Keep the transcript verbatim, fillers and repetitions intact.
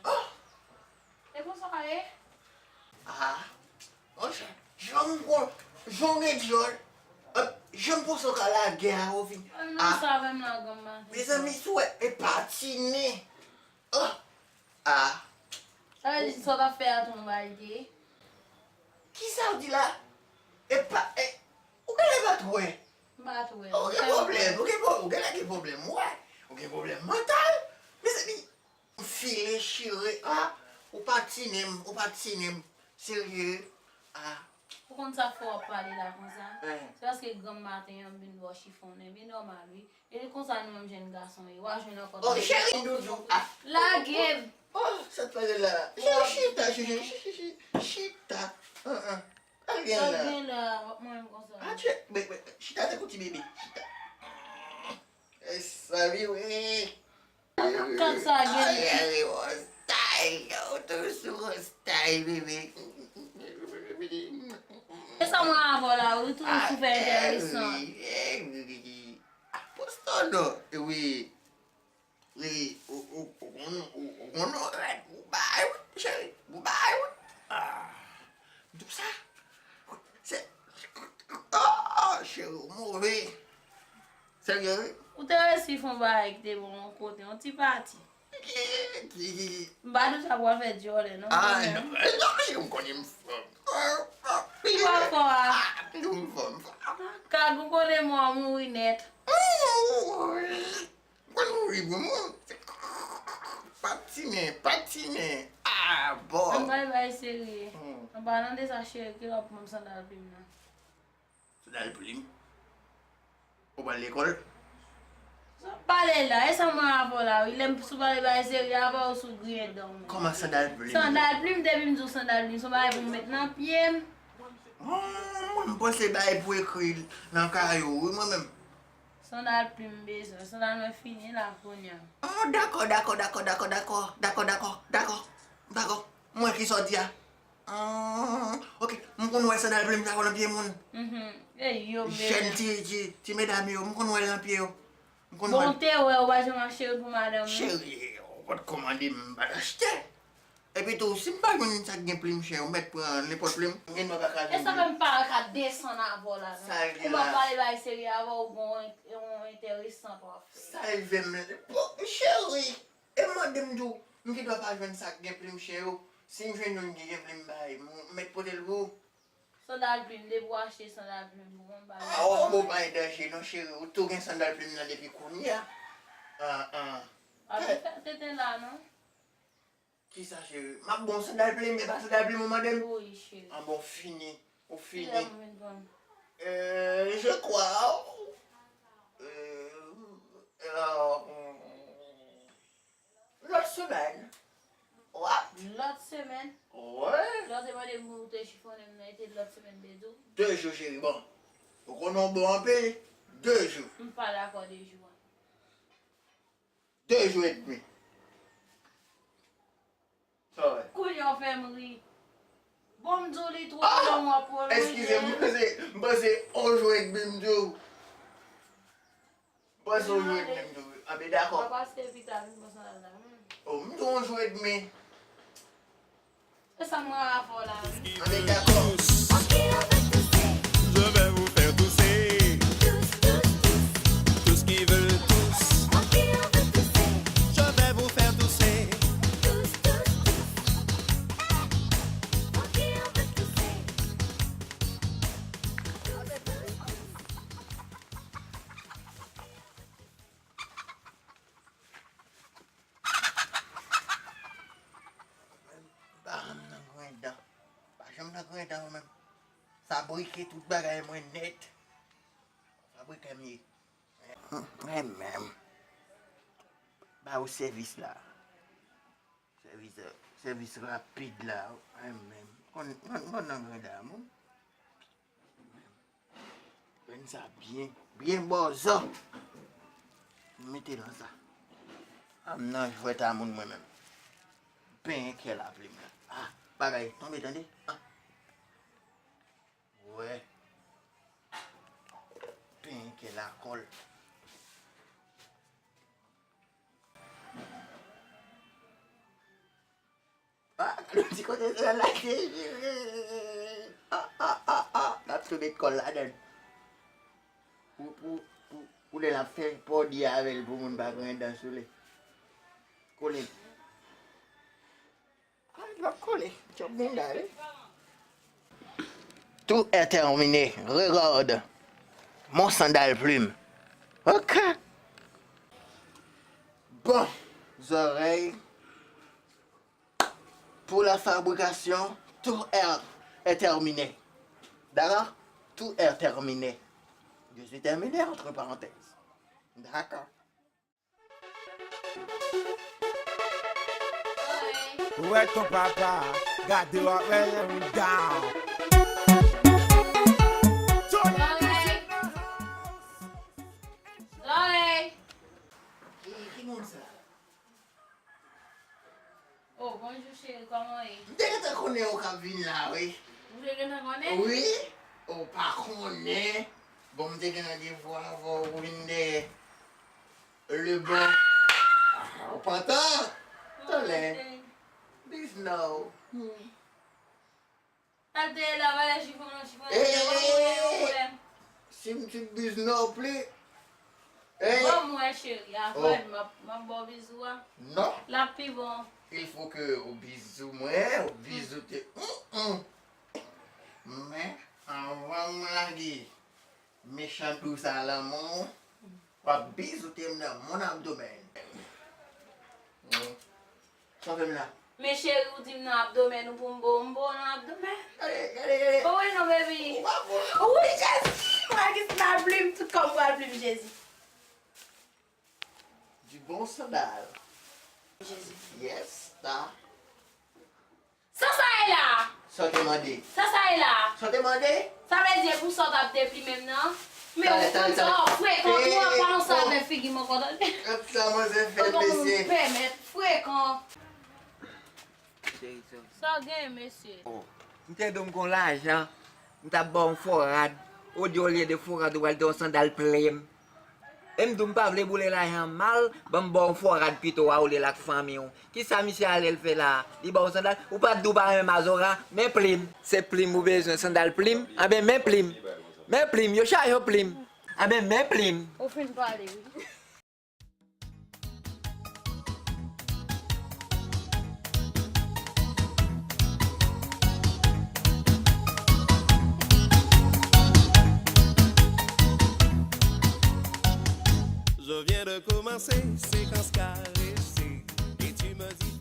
Oh! E konsa w ye? Ah! Monchè, jan m pran, jan w gen dyòl, jan m panse w ka lage a, ou vin. Mezanmi, sou wè, e patine. Oh! Ah! Sa vle di sa w t ap fè a tou yon bagay li te ye? Kisa w di la? E pa, e, ou genlè pa t wè. M pa t wè. Ou gen pwoblèm, ou gen pwoblèm, ou genlè gen pwoblèm, wè. Ou gen pwoblèm mantal. Mezanmi, m file chire, ah, ou patine m, ou patine m. Serye, ah. Ou konn sa k fè w ap pale la konsa? Se paske granm maten an m vin ba w chifonnen, men nòmal wi. E konsa nou menm jèn gason ye. W a jwenn ankò. Oh, cheri doudou. Ah. Lage m. Oh, sa t pase la? Chita, chita, chita. Ah, ah. Al gen la. Al gen la, w ap manyen m konsa. Ah, chita, te kou ti bebe. Chita. E sa vre. Gad sa gen. Ay, ay, yon style, ou toujou sou yon style, bebe. E sa mwen avè w la, ou toujou sou fè enteresan. Aposto non, wi. Wi, ou, ou, ou konn, ou, ou konn ou rèd, ou bay, wi, cheri, ou bay, wi. Ah, m di w sa. Se, oh, cheri, ou move. Serye, wi. Ou te resi fè yon bagay ki te bon yon kote, yon ti pati. Ki, ki, ki, ki? M pa di w sa pou w al fè dyòlè, non, ah, non, non, cheri, m konnen m fò. Pi w fò a. Ah, m di w m fò, m fò. Kag ou konnen mò mouri nèt. Ou konn mouri pou moun. Patine, patine. Ah, bon. Ann pale bagay serye. Hmm. An palan de sa, cheri, kilè w ap ban m sandal plim nan? Sandal plim? Ou pral lekòl? Sa w ap pale la? E sa mwen avè w la, wi. Lè m sou pale bagay serye avè w, ou sou griyen dan w. Kòman sandal plim? Sandal plim, depi m di w sandal plim, se yon bagay pou m met nan pye m. Oh, mwen, m panse bagay pou ekri nan kaye w, wi, mwen menm. Sandal plim m bezwen. Sandal mwen fini la kounye a. Oh, dakò, dakò, dakò. Mwen ki sa w di a? Ah, ok, m konn wè sandal plim sa yo nan pye moun. Mhm. E yo, jèn ti, ti, ti medam yo, m konn wè l nan pye yo. M konn wè l. Bon, te wè, ou pa janm ap cheri pou madanm ou. Cheri, ou pa t kòmande m, m pa t achte. Epi tou, si m pa jwenn sa k gen plim chè, ou mèt pran nenpòt plim. M gen dwa pa ka jwenn plim. E sa fè m pa ka desann avè w la, non. Sa l gen la. Ou m ap pale bagay serye avè w, ou gon yon enteresan w ap fè. Sa rive m, bon, cheri, e mande m di w, m gen dwa pa jwenn sa k gen plim chè yo. Si m jwenn youn ki gen plim bay, m mèt pote l pou ou. Sandal plim, depi w achte sandal plim pou mwen, m pa gen pwoblèm. Ah, oh, bon, pa gen danje non, cheri. Ou tou gen sandal plim nan depi kounye a. Ah, ah. Pa vin fè tenten la, non. Kisa, cheri? M ap bon sandal plim, e pa sandal plim ou mande m? Wi, cheri. Ah bon, fini. Ou fini. Kilè pou vin pran m? Euh, je crois. Euh, euh, lòt semèn. What? Lòt semèn? Wi. Lè w te mande m pou te chifonnen m nan, e te lòt semèn m te di w? De jou, cheri, bon. Ou konnen w bon anpil. De jou. M pa dakò de jou a. De jou edmi. Sa w wè? Kounye a w fè m ri. Bon, m di w li twò long, w ap pwolonje. Eskize m, m panse, m panse on jou edmi m di w. M panse on jou edmi m di w. Anben, dakò. Papa, se pita vin pran sandal la, hmm. Oh, m di w on jou edmi. E sa mwen avè w la, wi. Anben, dakò. Je vais vous faire tousser. Tous qui veulent tous. Je vais vous faire tousser. M pa janm nan grenn dan. Pa janm nan grenn dan mwen menm. Fabrike tout bagay mwen nèt. Fabrikè m ye. Mwen menm. Ba ou sèvis la. Sèvis, sèvis rapid la. Mwen menm. Konn, konn, konn nan grenn dan mwen. Grenn sa byen, byen bòzò. M mete nan sa. A m nan jwèt a moun mwen menm. Penyen kè laplim nan. Ah, bagay tonbe tande. Ah. Wè. Penyen kè lakòl. Ah, gade yon ti kote sa la te vire. Ah, ah, ah, ah. N ap tou met kòl ladan l. Pou, pou, pou, pou lè l ap fè pòdi avè l pou moun pa gen dan sou li. Kole. Ah, li p ap kole. Djòb moun gade. Tout est terminé. Regarde. Mon sandal plim. Ok. Bon, zòrèy. Pour la fabrication, tout est, est terminé. D'accord? Tout est terminé. Je suis terminé, entre parenthèses. D'accord. Ou wè ton papa, gade w ap wè yon down. Zòrèy. Zòrèy. Ki, ki moun sa? Oh, bonjou cheri, kòman w ye? M te gentan konnen ou k ap vin la, wi. Ou te gentan konnen? Wi, ou pa konnen. Bon, m te gentan devwa avè w pou vin dèyè Leban. Ah, ou pantan? Talè. Bizna w. Hmm. Sa te la valè chifon nan chifon. Ey, ey, ey, ey, ey. Si m ti bizna w pli. Ey. Bon, mwen cheri, avè m, m ap, m ap ba w bizou a. Non. L ap pi bon. Il faut que ou bizou mwen, ou bizou te. Mm, mm. Men, anvan m lage mechan dous a lanmou, w ap bizoute m nan mon abdomèn. Mm. Sa w fè m la? Men cheri, ou di m nan abdomèn ou pou m bo, m bo nan abdomèn. Gade, gade, gade. Bon, wè non, baby. Ou pa bon. Wi, Jezi, mwen ki sandal plim, tout kò m pral plim, Jezi. Du bon sandal. Jezi. Yes, ta. Sa sa ye la? Sa w te mande? Sa sa ye la? Sa w te mande? Sa vle di e pou sa w t ap deplime m nan? Men Talè, ou talè, konn sa w talè. frekan, Ey, ou ap ey, pa ansanm oh. Avèk figi m ankò, tande. Gad sa manzè fè, Ou konn mesye. Pèmèt frekan. Sa w genyen, mesye? Oh, m te di w m gon lajan, m t ap ba w yon fò rad. Ou di olye de fò rad, ou pral di yon sandal plim. E m di w m pa vle boule lajan mal, ban m ba w yon fò rad pito a olye l ak fanmi w. Kisa misye ale l fè la a? Li ba w sandal? Ou pa t di w pa renmen mazora? Men plim. Se plim ou bezwen, sandal plim? Anben men plim. Men plim, yo chaje w plim. Anben men plim. Ou fin pale, wi. Je viens de commencer, séquence caressée. Et tu me dis